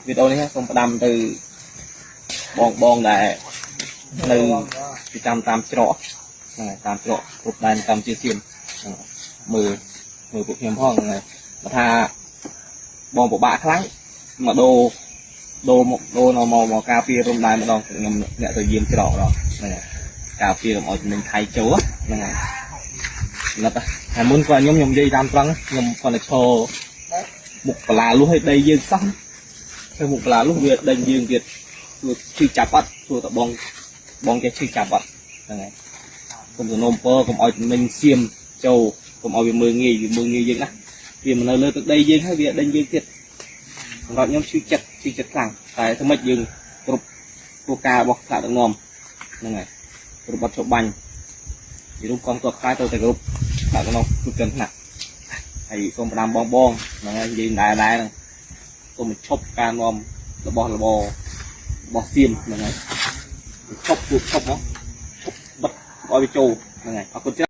វីដេអូនេះសូមផ្ដាំទៅបងបងដែលនៅពីតាមតាមច្រកហ្នឹងហើយតាមច្រកគ្រប់ដែនកម្ពុជាសៀមហ្នឹងហើយមើលមើលពួកខ្ញុំផងហ្នឹងហើយបើថាបងពិបាកខ្លាំងមកដូរដូរមកដូរនៅមកមកការពារព្រំដែនម្ដងខ្ញុំអ្នកទៅយាមច្រកម្ដងហ្នឹងហើយការពារកុំឲ្យទំនិញថៃចូលហ្នឹងហើយណិតហើយមុនគាត់ខ្ញុំខ្ញុំនិយាយតាមត្រង់ខ្ញុំគាត់តែឈរមុខបលាលុះឲ្យដីយើងសោះធ្វើមុខបលាលុះវាដេញយើងទៀតសួរឈឺចាប់អត់សួរតបងបងចេះឈឺចាប់អត់ហ្នឹងហើយកុំសំណូមពរកុំឲ្យទំនិញសៀមចូលកុំឲ្យវាមើងងាយវាមើងងាយយើងណាវាមិននៅលើទឹកដីយើងហើយវាដេញយើងទៀតសម្រាប់ខ្ញុំឈឺចិត្តឈឺចិត្តខ្លាំងតែធ្វើម៉េចយើងគ្រប់គោលការណ៍របស់ថ្នាក់ដឹកនាំហ្នឹងហើយគ្រប់បទច្បាញ់ពីរូបកងទ័ពខ្លាយទៅតែគ្រប់ថ្នាក់ដឹកនាំគ្រប់ជាន់ថ្នាក់ហើយសូមផ្ដាំបងបងហ្នឹងហើយនិយាយដែរដែរហ្នឹងសូមបញ្ឈប់ការនាំរបស់របររបស់សៀមហ្នឹងហើយឈប់ពួកឈប់មកឈប់បិទឲ្យវាចូលហ្នឹងហើយអរគុណច្រើន។